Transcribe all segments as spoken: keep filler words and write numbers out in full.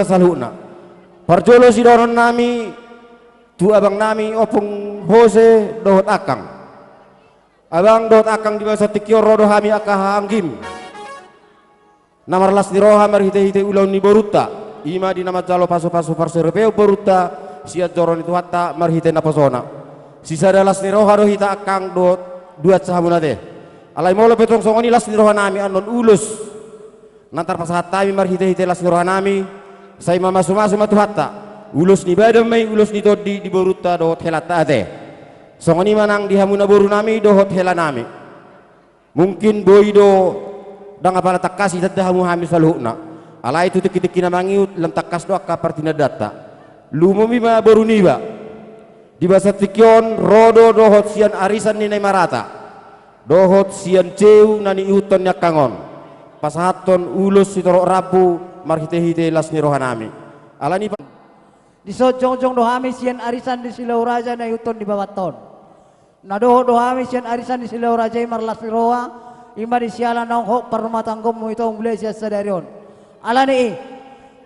Saluhutna. Parjolo sidohonon nami tu abang nami Ompung Jose dohot Akang. Abang dohot Akang, di bagasan tingki on ro do hami angka hahaanggim na marlas ni roha marhite-hite ulaon ni borunta, i ma di na manjalo pasu-pasu parsaripeon borunta sian joro ni Tuhanta marhite naposona. Sisada las ni roha do hita Akang dohot duansa hamu na ate. Alai molo pe tong songon i las ni roha nami annon ulos na tarpasahat hami marhite-hite las ni roha nami, sai mamasu-masu ma Tuhanta. Ulos ni badan ma i ulos ni tondi di borunta dohot helanta ate. Songon i ma nang di hamu na boru nami dohot hela nami. Mungkin boi do ndang apala tangkas ditanda hamu hami saluhutna. Alai tu tingki-tingki na mangihut lam tangkas do angka partinandanta. Lumobi ma boru niba. Di bagasan tingki on ro do dohot sian arisan ni na i marata dohot sian jeu na niihuthon ni Akang on, pasahathon ulos sitorop rambu marhite-hite las ni roha nami. Alani pa- Dison jongjong do hami sian arisan ni Silau Raja na iihuthon ni babanta on. Na dohot do hami sian arisan ni Silau Raja i marlas ni roha, i ma di siala naung hot parrumatanggaonmu ito mulai sian sadari on. Alani i,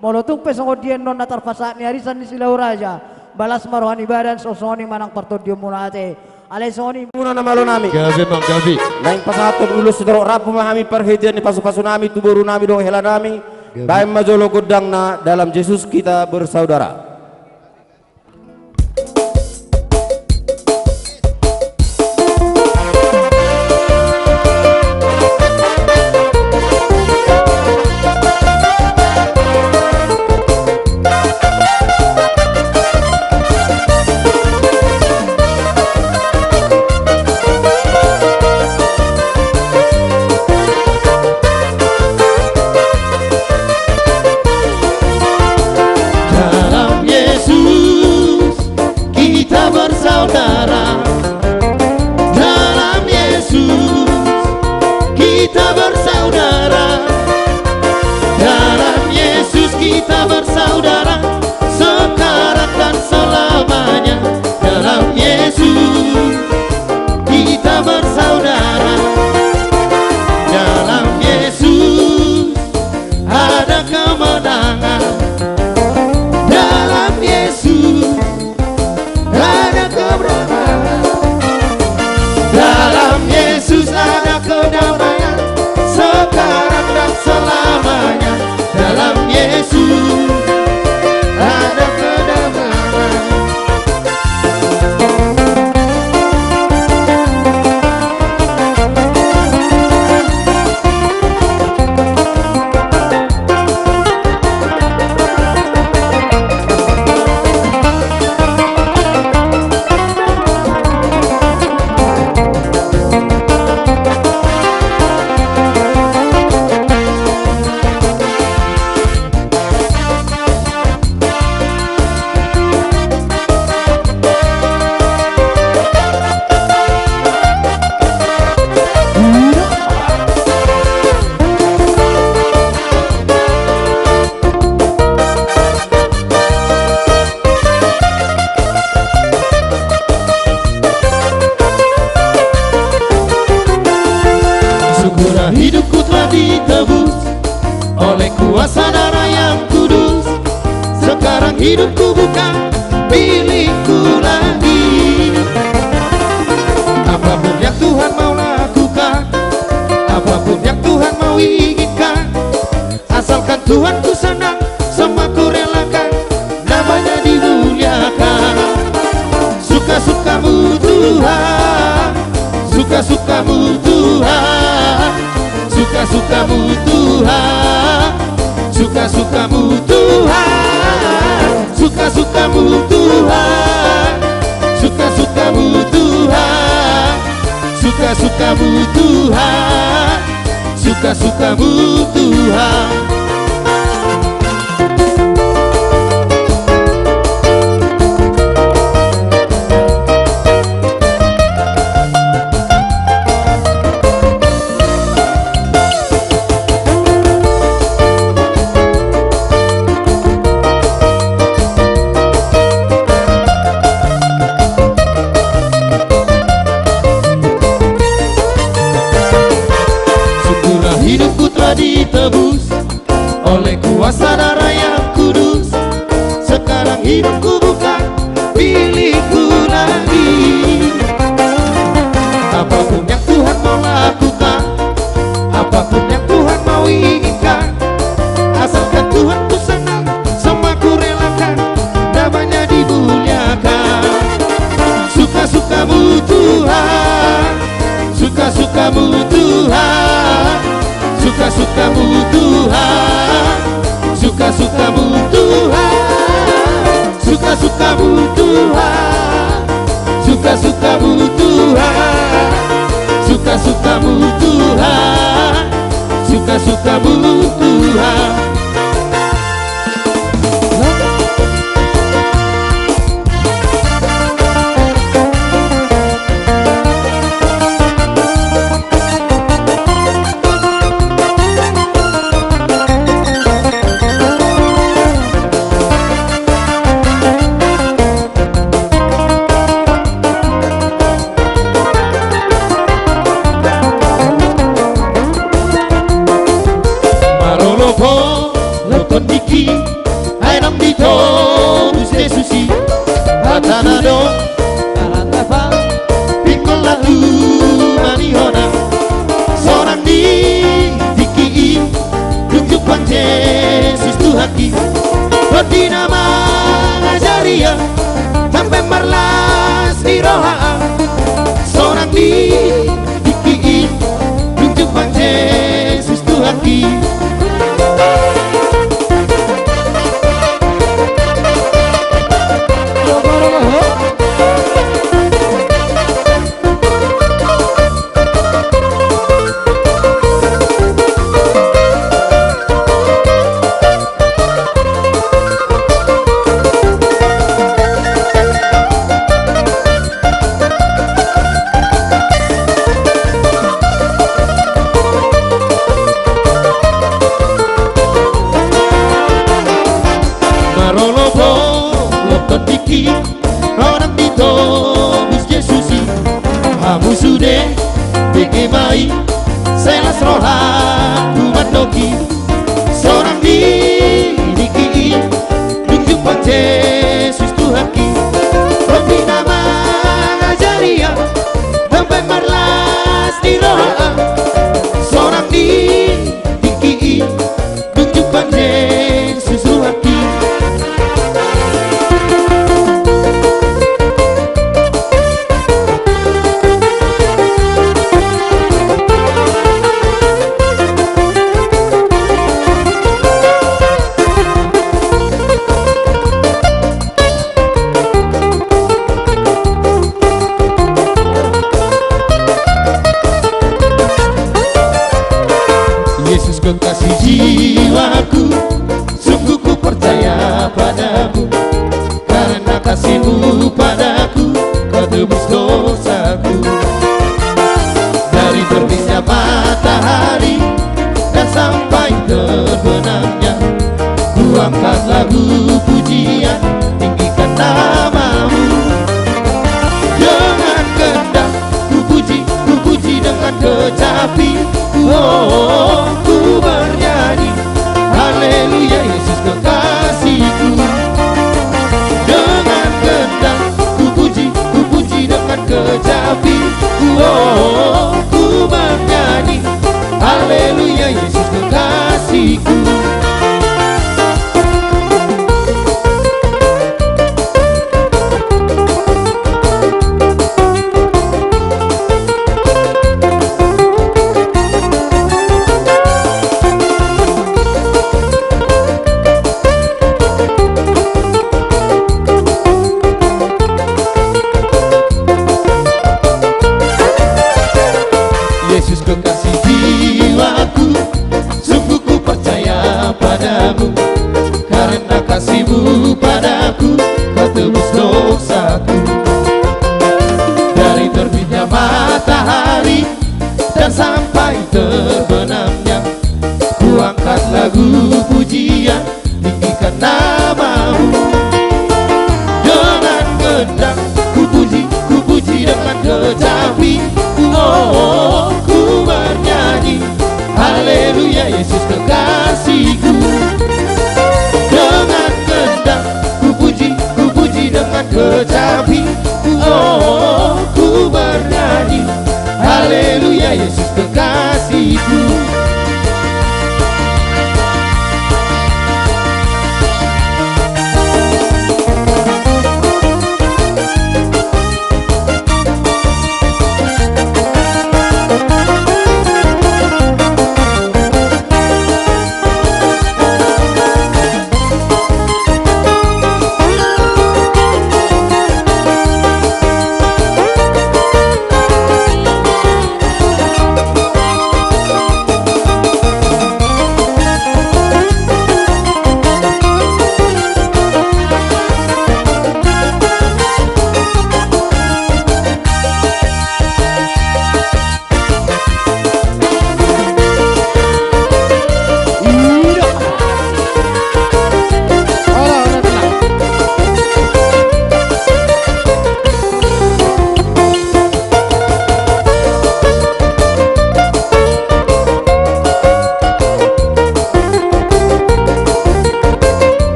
molo tung pe songon dia annon na tarpasahat ni arisan ni Silau Raja, balas ma roha ni badan, songon i ma nang partondionmuna ate. Alai songon i muna na malo nami. Gabe, Mang, gabe. Naeng pasahathon ulos sitorop rambu ma hami parhitean ni pasu-pasu nami tu boru nami dohot hela nami. Gabe. Baen ma jolo gondangna, dalam Yesus kita bersaudara. Dalam Yesus kita bersaudara. Dalam Yesus kita bersaudara. Dalam Yesus kita bersaudara. Sekarang dan selamanya. Dalam Yesus kita bersaudara. Dalam Yesus ada kemenangan. Dalam Yesus ada kemenangan. Dalam Yesus ada kedamaian. Sekarang dan selamanya. Dalam Yesus ada kedamaian. Syukurlah hidupku telah ditebus oleh kuasa darah yang kudus. Sekarang hidupku bukan milikku lagi. Apapun yang Tuhan mau lakukan, apapun yang Tuhan mau inginkan, asalkan Tuhanku senang, semua kurelakan, namanya dimuliakan. Suka-sukamu Tuhan, suka-sukamu Tuhan, suka-sukamu Tuhan, suka-sukamu Tuhan, suka-sukamu Tuhan, suka-sukamu Tuhan, suka-sukamu Tuhan, suka-sukamu Tuhan. Syukurlah hidupku telah ditebus Hidupku buka, milikku lagi. Apapun yang Tuhan mau lakukan, apapun yang Tuhan mau inginkan, asalkan Tuhan ku senang, semua ku relakan, namanya dimuliakan. Suka-sukamu Tuhan, suka-sukamu Tuhan, suka-sukamu Tuhan, suka-sukamu Tuhan, suka-sukamu Tuhan, suka-sukamu Tuhan, suka-sukamu Tuhan, suka-sukamu Tuhan. Marolopolophon dingki, ai naung ditobus Jesus i. Hata na adong, hata na pang, ingkon laho tumanihon. Sonang di dingki i, dung jumpang Jesus Tuhanki. Tondi na mangajari au, sampe marlas ni roha au. Sonang di dingki i, dung jumpang Jesus Tuhanki. Marolopolophon dingki, ai naung ditobus Jesus i. Hamu sude bege ma i, sai las rohangku mandok i. Sonang di dingki i, dung jumpang Jesus Tuhanki. Tondi na mangajari au, sampe marlas ni roha au. Sonang di dingki i, dung jumpang Jesus Tuhanki. Yesus, kekasih jiwaku, sungguh ku percaya padamu, karena kasih-Mu padaku, Kau tebus dosaku. Dari terbitnya matahari dan sampai terbenamnya, ku angkat lagu pujian, tinggikan nama-Mu. Dengan gendang ku puji, ku puji dengan kecapi. Oh, ku bernyanyi, haleluya, Yesus kekasihku. Dengan gendang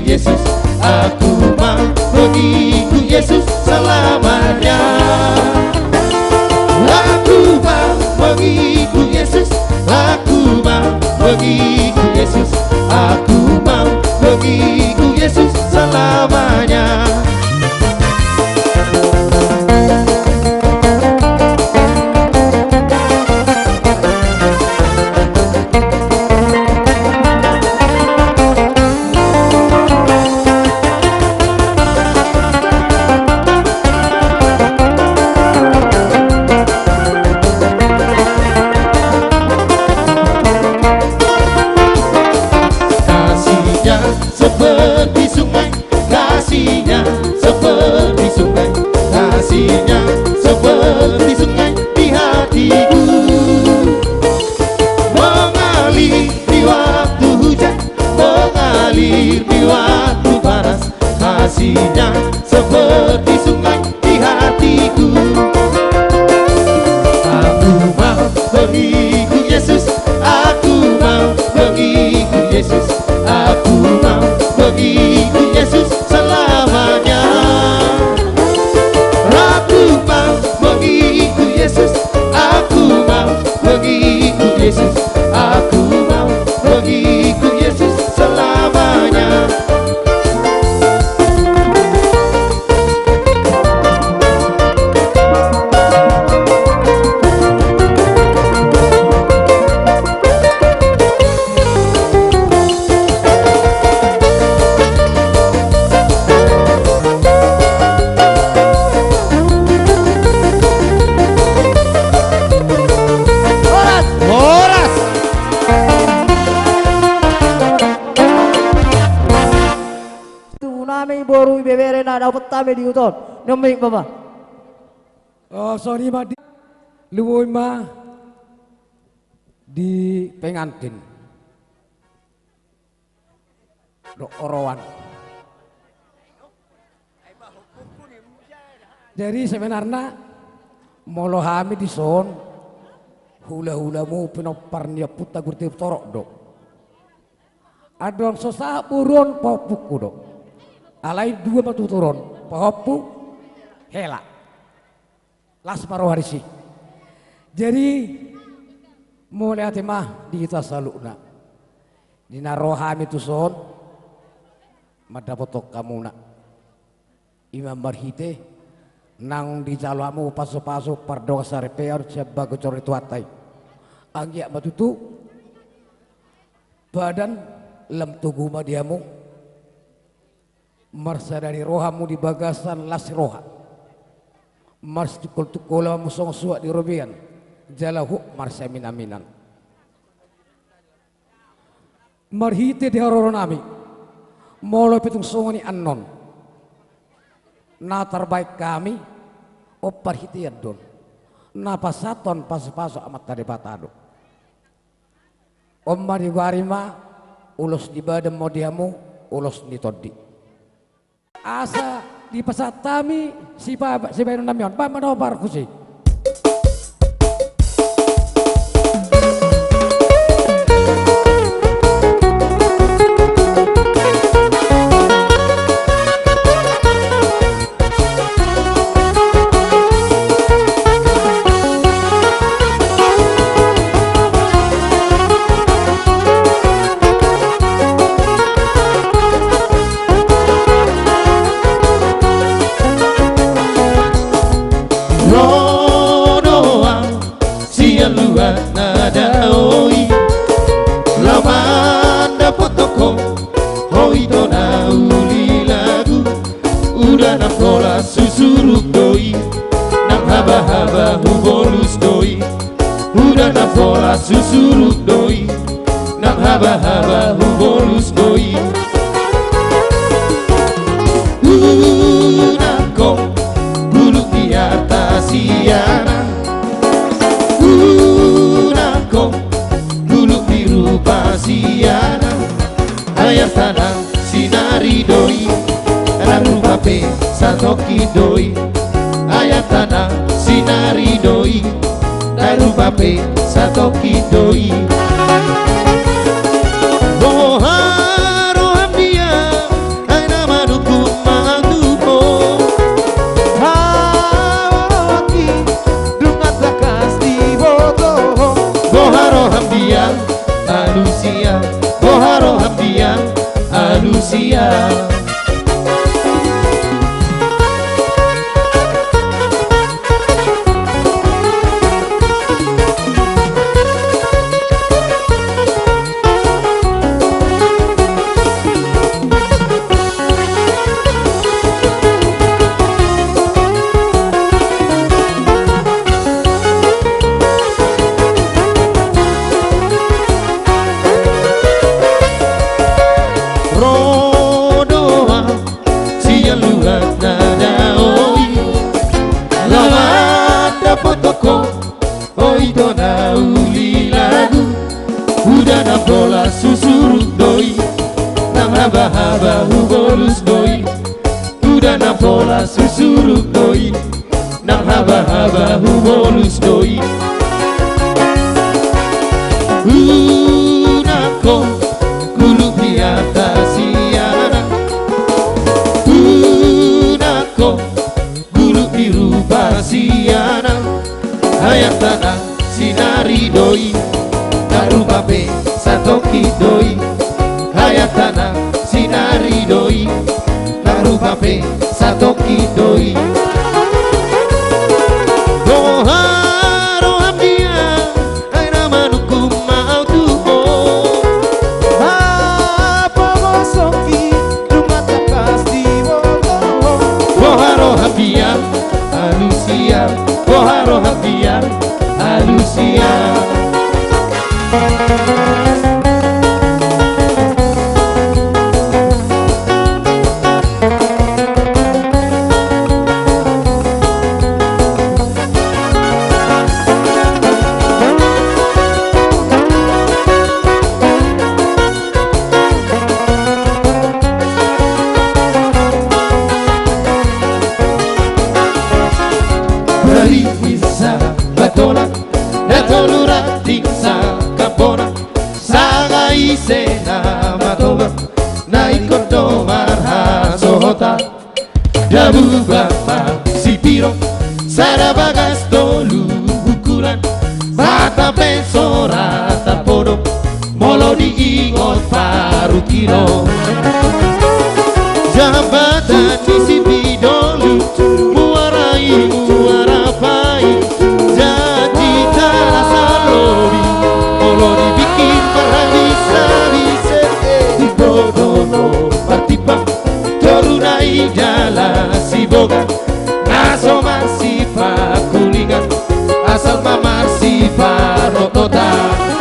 Yesus, aku mau mengikut Yesus selamanya. Aku mau mengikut Yesus, aku mau mengikut Yesus, aku mau mengikut Yesus selamanya. Kasihnya seperti sungai, kasihnya seperti sungai, kasihnya seperti sungai di hatiku. Mengalir di waktu hujan, mengalir di waktu panas, kasihnya seperti sungai di hatiku. Aku mau mengikut Yesus, aku mau mengikut Yesus, aku mau mengikut Yesus selamanya. Aku mau mengikut Yesus, aku mau mengikut Yesus, aku mau mengikut Yesus selamanya. Horas, horas. Tubu nami, boru, ibebere na dapot hami di huta on. Nyombing bapa. Oh, songon i ma di, lumobi ma di pengantin dohot oroan. Jadi sebenarna molo hami dison, hula-hulamu, pinompar ni ompunta Guru Teutorop do. Adong so sahat boru on, pahompungku do. Alai dua ma tutur on, pahompu, hela. Las ma roha disi. Jadi mauliate ma di hita saluhutna. Di na ro hami tuson mandapothon hamuna. I ma marhite naung dijalo hamu pasu-pasu pardongan saripeon sian bagas joro ni Tuhanta i. Anggiat ma tutu padan lam togu ma di hamu. Marsadari rohamu di bagasan las roha. Marsitungkol-tungkolan hamu songon suhat di robean. Jala hot marsiamin-aminan. Marhite di haroronami, molo pe tung songon i annon, na tarbaen hami on, parhitean do on na pasahathon pasu-pasu Amanta Debata do. On ma di gari ma, ulos ni badan ma on di hamu, ulos ni tondi. Asa dipasahat hami sipa-, sibahenonnami on. Baen ma na parhusip. Ro do au sian luat na dao i, laho mandapothon ho, ho ito na uli lagu. Uda na pola susuruk do i, nang haba-haba hubolus do i. Uda na pola susuruk do i, nang haba-haba hubolus do i. Unang ho buluk ni arta siana. Unang ho buluk ni rupa siana. Ayat tanang sinari do i, nang rupa pe satongkin do i. Ayat tanang sinari do i, nang rupa pe satongkin do i. Boha roham dia, Habahaba hubolus do i, uda na pola susuruk do i, nang habahaba hubolus do i. Unang ho guluk di atas siana, unang ho guluk di rupa siana. Ayat tanah sinari do i, na rupa pe satongkin do i. Ayat tanah sinari do i, na rupa pe satongkin do i. Boha roham dia, ai na manungkun ma au tu ho. Hapogoson i, dung na tangkas diboto ho. Boha roham dia, alusia, boha roham dia, alusia. Bari ni sa batola, na tolu ranting sa kampona, sanga ise na matobang, na ingkon do marhasohotan. Dabu bapa sipiro, sada bagas tolu bukulan, mata pe sora tarpodom, molo diingot parungkilon. Jambatan ni Sipidolu, muara i, muara pai, jadi tala salobi, molo dibingkin parhabis-habis, diboto do partimbang. Toru na i jala siboga, na so marsipakulingan, asal ma marsiparototan.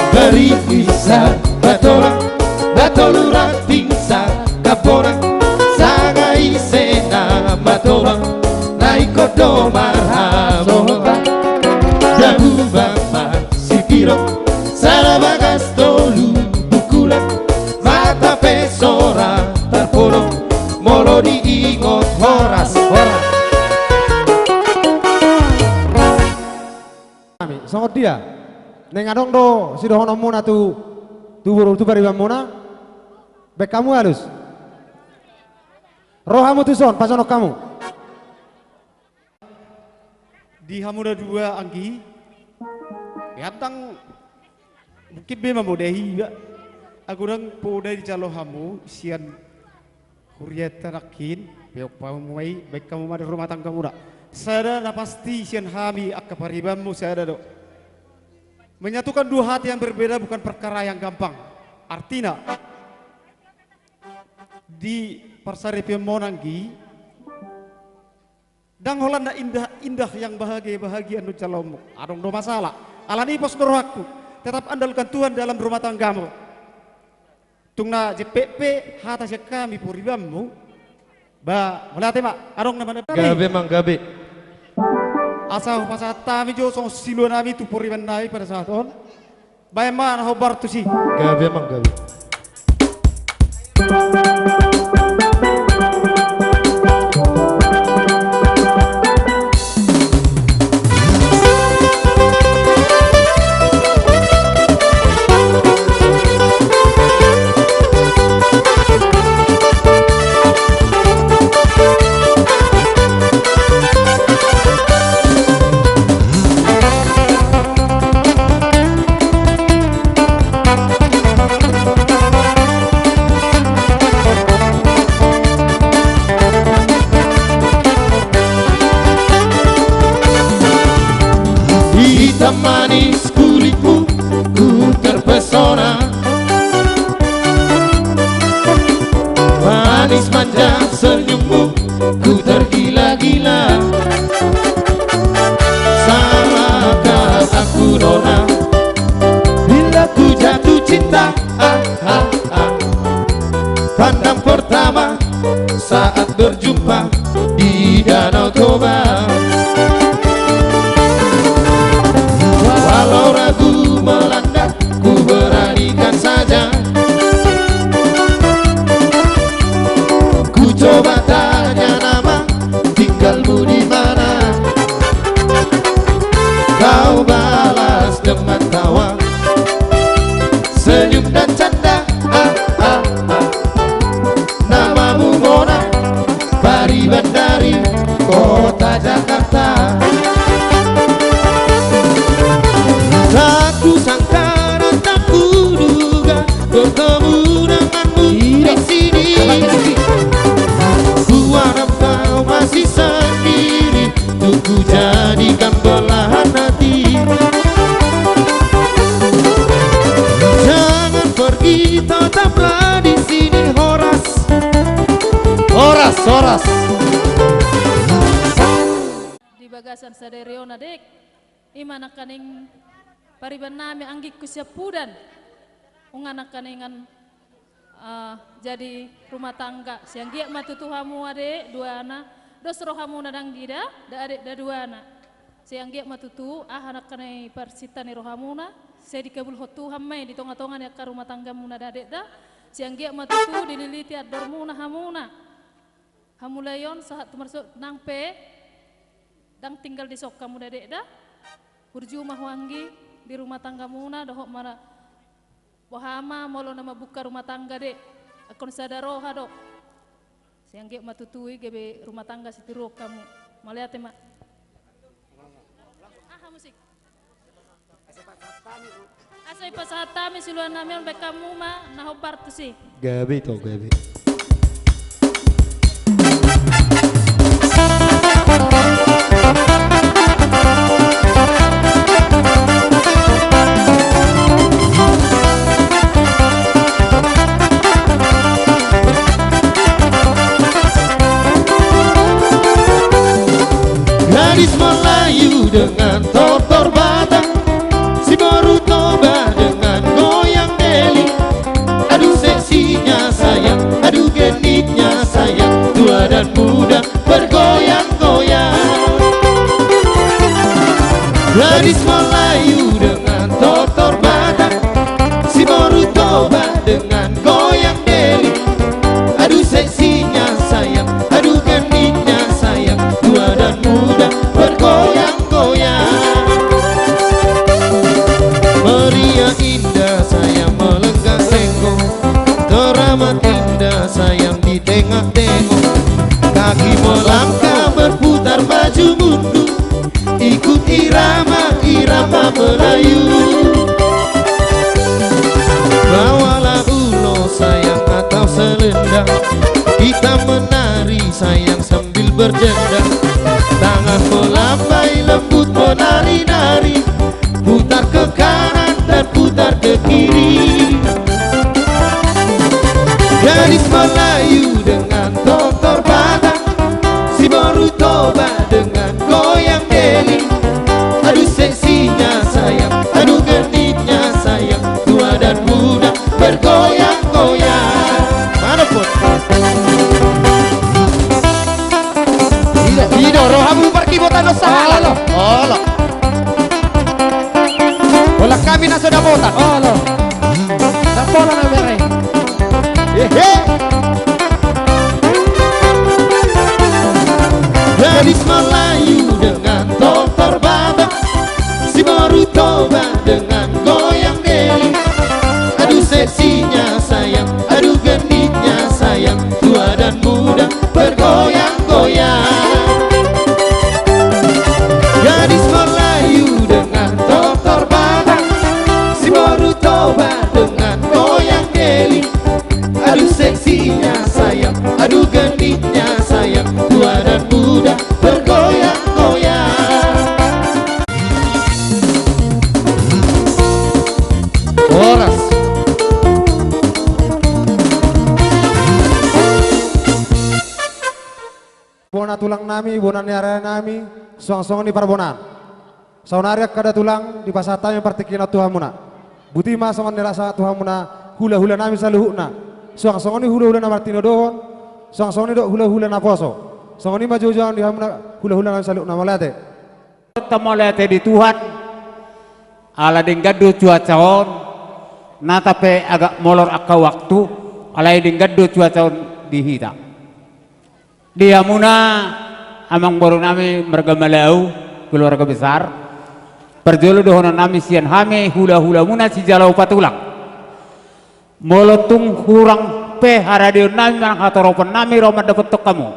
Bari ni sa batola, na tolu ranting sa kampona, sanga ise na matobang, na ingkon do marhasohotan. Dabu bapa sipiro, sada bagas tolu bukulan, mata pe sora tarpodom, molo diingot horas, horas. Songon dia? Naeng adong do sidohononmuna tu, tu boru, tu paribanmuna? Baen hamu alus. Ro hamu tuson, pasonon hamu. Di hamu na dua anggi, ia ndang mungkin be mamodahi iba. Ago ndang poda dijalo hamu sian hurianta nangkin, peop hamu ma i, baen hamu ma di rumah tanggamuna. Sada na pasti sian hami angka paribanmu sada do. Menyatukan dua hati yang berbeda bukan perkara yang gampang. Artina, di parsaripeonmuna anggi, ndang holan na indah-indah yang bahagia-bahagia annon jaloonmu. Adong do masalah. Alani i pos do rohangku. Tetap andalkan Tuhan dalam rumah tanggamu. Tung na jempek pe hata sian hami paribanmu. Ba, mauliate ma, adong na mandapat. Gabe ma, gabe. Asa hupasahat hami jo songon silua nami tu pariban nami pada saat on. Baen ma na hombar tusi. Gabe ma, gabe. Hitam manis kulitmu, ku terpesona. Manis manja senyummu, ku tergila-gila. Salahkah aku, nona, bila ku jatuh cinta? Ah, ah, ah. Pandang pertama saat berjumpa di Danau Toba. Walau ragu melanda, ku beranikan saja. Ku coba tanya nama, tinggalmu di mana? Kau balas dengan tawa, senyum dan canda. Ah, ah, ah. Namamu Mona, Pariban dari kota Jakarta. Tak kusangka dan tak kuduga bertemu denganmu di sini. Ku harap kau masih sendiri, untuk ku jadikan belahan hati. Jangan pergi, tetaplah di sini, horas. Horas, horas. Di bagasan sadari on, Dek. I ma nangkaning pariban nami, anggingku siampudan. Unang nangkaningan, eh, jadi rumah tangga. Sai anggiat ma tutu hamu, Ade, duana. Dos rohamuna, ndang dida, da ade da duana. Sai anggiat ma tutu, aha nangkaning parsinta ni rohamuna, sai dikabulhon Tuhan ma i di tonga-tonga ni angka rumah tanggamuna, da ade da. Sai anggiat ma tutu dililiti andormuna hamuna. Hamulai on sahat tu marso-, nang pe ndang tinggal dison hamu, da ade da. Burju ma ho anggi di rumah tanggamuna, dohot ma na-, boha ma molo na mambuka rumah tangga, Dek. Ingkon sada roha do. Sai anggiat ma tutu i gabe rumah tangga sitiruon hamu. Mauliate ma. Aha musik? Asa dipasahat hami siluan nami on, baen hamu ma na hombar tusi. Gabe, ito, gabe. Gadis Melayu dengan tortor Batak, si Boru Toba dengan goyang deli. Aduh seksinya sayang, aduh genitnya sayang, tua dan muda bergoyang-goyang. Gadis Melayu dengan tortor Batak, si Boru Toba dengan goyang deli. Aduh seksinya sayang, aduh genitnya sayang, tua dan muda bergoyang-goyang. Meriah indah sayang melenggak-lenggok, teramat indah sayang ditengok-tengok. Kaki melangkah berputar maju mundur, ikut irama-irama Melayu. Bawalah ulo sayang atau selendang, kita menari sayang sambil berdendang. Tangan melambai lembut menari-nari, putar ke kanan dan putar ke kiri. Gadis Melayu dengan tortor Batak, si Boru Toba dengan goyang deli. Aduh seksinya sayang, aduh genitnya sayang, tua dan muda bergoyang-goyang. Mana pun? Ido, ido, rohamu parkibotan do sahala. Olo. Olo. Holan hami na so dapotan. Olo. Sapola na bere. Hehe. Gadis Melayu dengan tortor Batak, si Boru Toba dengan goyang deli. Aduh seksinya sayang, aduh genitnya sayang, tua dan muda bergoyang-goyang. Gadis Melayu dengan tortor Batak, si Boru Toba dengan goyang deli. Aduh seksinya sayang, aduh genitnya sayang, tua dan muda bergoyang-goyang. Tulang nami, bona ni ari nami, suang songon i parbonaan. Saonari angka da tulang, dipasahat hami partingkian on tu hamuna. Boti ma songon nilak sahat tu hamuna, hula-hula nami saluhutna. Suang songon i hula-hula na martinodohon, suang songon i do hula-hula na poso. Songon i ma jolo di hamuna hula-hula nami saluhutna, mauliate. Mauliate di Tuhan, ala denggan do cuaca on, nata pe agak molor angka waktu, alai denggan do cuaca on di hita. Di hamuna, amang boru nami marga Malau, keluarga besar, parjolo dohonon nami sian hami hula-hula muna sijalo upa tulang. Molo tung hurang pe haradeon nami manang hatoropon nami ro mandapothon hamu.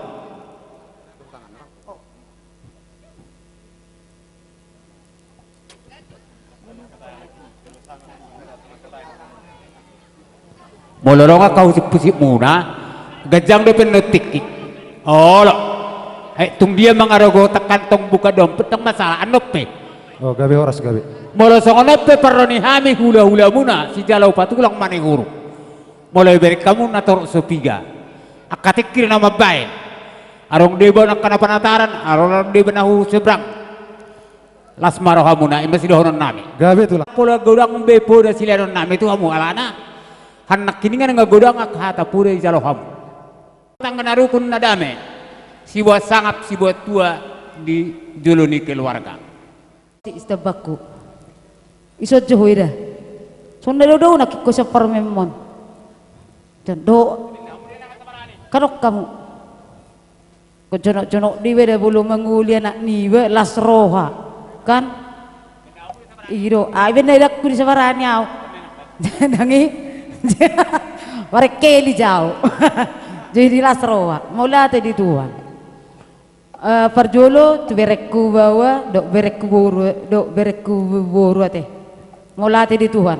Molo adong angka husip-husip muna, ganjang dope annon tingki. Olo. Eh, tung dia mangarogo tangkantong buka dompet, ndang masalah, annon pe. Oh, gabe, horas gabe. Molo songon on pe parro ni hami hula-hula muna sijalo upa tulang manihuruk. Molo ibereng hamu na torop so piga. Angka tingki na mambaen. Adong deba angka na panataran, adong deba na hu seberang. Las ma rohamuna, i ma sidohonon nami. Gabe tulang. Pola godang be poda silehonon nami tu hamu alana. Hannang kiningan nga godang angka hata poda dijalo hamu. Tangga na rukun na dame. Siboan sangap, siboan tua di jolo ni keluarga. Istabakku. Iso jo ho ida. Sonda do do na kikko saparmemon. Jon do. Kadok hamu. Ko jonok-jonok di beda bulu manguli anak niba las roha. Kan? Ido, ai benda idakku di sabarani au. Dangi. Barekeli jau. Jadi las roha. Mauliate di Tuhan. Eh, parjolo tu berengku baoa, dok berengku boru, dok berengku boru ate. Mauliate di Tuhan.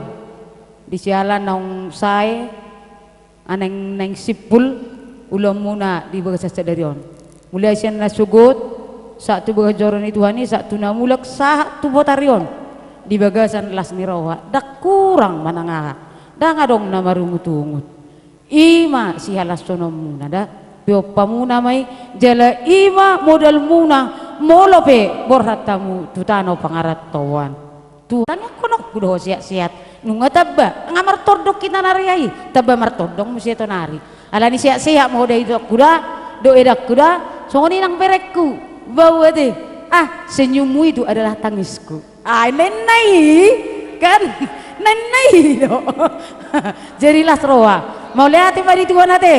Di siala naung sae, aneng naeng simpul, ulaonmuna di bagasan sadari on. Mulai sian na sogot, sahat tu bagas joro ni Tuhan i, sahat tu na mulak, sahat tu botari on. Di bagasan las ni roha, ndang kurang manang aha, ndang adong na marungut-ungut. I ma sihalashononmuna da. Piompamuna ma i, jala i ma modalmuna, molo pe borhat hamu tu tano pangarantoan. Tu tangiangkononku do ho sehat-sehat. Nunga tamba, nga martondong hita na rea i, tamba martondong muse tonari. Alani sehat-sehat ma ho da, idokku da, do edakku da, songon i nang berengku, baoa ate. Ah, senyummu itu adalah tangisku. Ai, nenna i, kan? Nenna i do. Jadi las roha. Mauliate ma di Tuhan ate.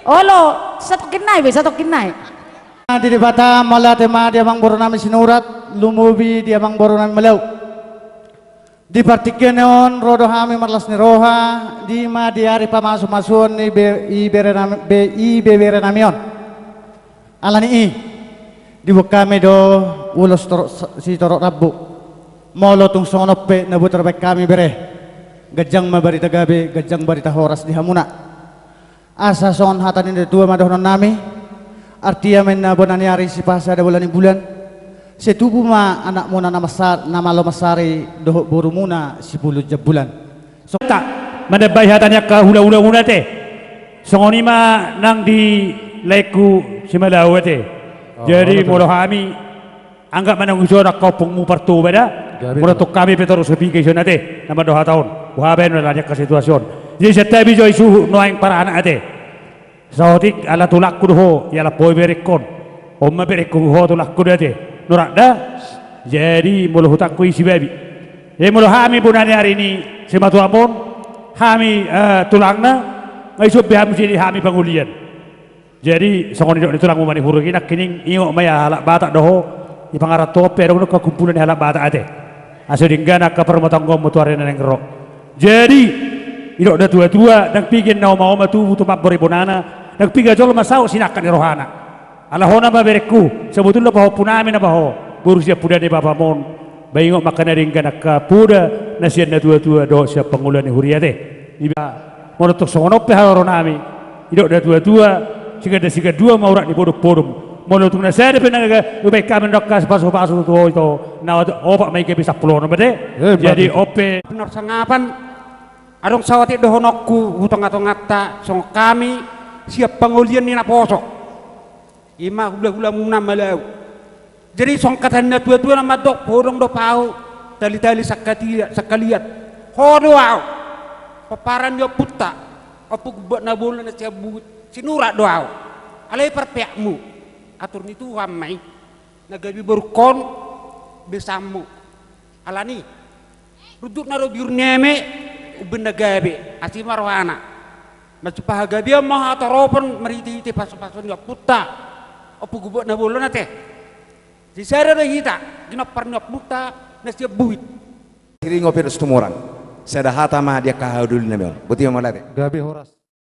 Olo, satongkin nai be, satongkin nai. Di Debata, mauliate ma di amang boru nami Sinurat, lumobi di amang boru nami Malau. Di partingkian on, ro do hami marlas ni roha, di ma di ari pamasu-masuon ni be-, ibebere nami, be-, ibebere nami on. Alani i, diboan hami do ulos torop sa-, sitorop rambu. Molo tung songon on pe na boi tarbaen hami bere. Ganjang ma barita gabe, ganjang barita horas di hamuna. Asa songon hata ni natua-tua ma dohonon nami. Artia ma ninna bona ni ari sipasada bola ni bulan. Sai tubu ma anakmuna na masa-, na malo mansari dohot borumuna sipulunjam bulan. Songon i ma manambai hata ni angka hula-hula muna ate. Songon i ma nang di laengku si Malau ate. Oh, jadi molo hami, anggap ma nang dison angka ompungmu Partoba da. Gabe. Molo tung hami pe torop so piga dison ate, na mandok hata on. Boha baen alani angka situasi on. Jadi santabi jo i suhut nuaeng paranak ate. Saotik ala tulangku do ho, ialap ho iberengkon. On ma berengku, ho tulangku do ate. Norak da. Jadi molo hutangku i sibabi. Jadi molo hami bona ni ari ni simatuam on, hami, eh, tulangna, nga dison be hamu, jadi hami pangolian. Jadi songon nidok ni tulangmu manihuruk i, nangkining ingot ma i halak Batak do ho, di pangarantoan pe adong do angka kumpulan ni halak Batak ate. Asa denggan angka parmatanggaonmu tu ari na naeng ro. Jadi, didok natua-tua, ndang piga na oma-oma tubu tu mamboru ibonana, ndang piga jolma saut sinangkap ni rohana. Ala hona ma berengku, sabotulna pahompu nami nama ho, boru sian poda ni bapam on, ba ingot ma angka na denggan angka poda, na sian natua-tua, dohot sian pangula ni huria ate. Iba, molo tung songon on pe haroro nami, didok natua-tua, siganda-sigandua ma urat ni podom-podom. Molo tung na sada pe na gabe, ubaen hami do angka pasu-pasu tu ho ito, na opat ma i gabe sampulu onom ate. Eh, jadi bagus. On pe. Benar sangapan, adong saotik dohononku, hu tonga-tonganta, songon hami, sian pangolian ni naposo. Ima hulahula muna ma laho. Jadi songon hata ni na tuatua na mandok, hodong do paho talitali sangkaliat, sangkaliat. Ho do ahu pomparan ni ompunta, Ompu Gumbaot Na Bolon na sian Buhit, sinurat do ahu. Alai parpeakmu, atur ni Tuhan ma i. Na gabe borungkon besanmu. Alani i, rundutna do biur ni eme, umbahen na gabe, asi ma rohana. Mansai pahagabean ma hatoropon marhitehite pasupasu ni ompunta, Ompu Gumbaot Na Bolon ate. Sisada do hita, ginompar ni ompunta na sian Buhit. Siringo Petrus Tumorang. Sada hata ma di angka hahadolinami on. Boti ma mauliate. Gabe horas.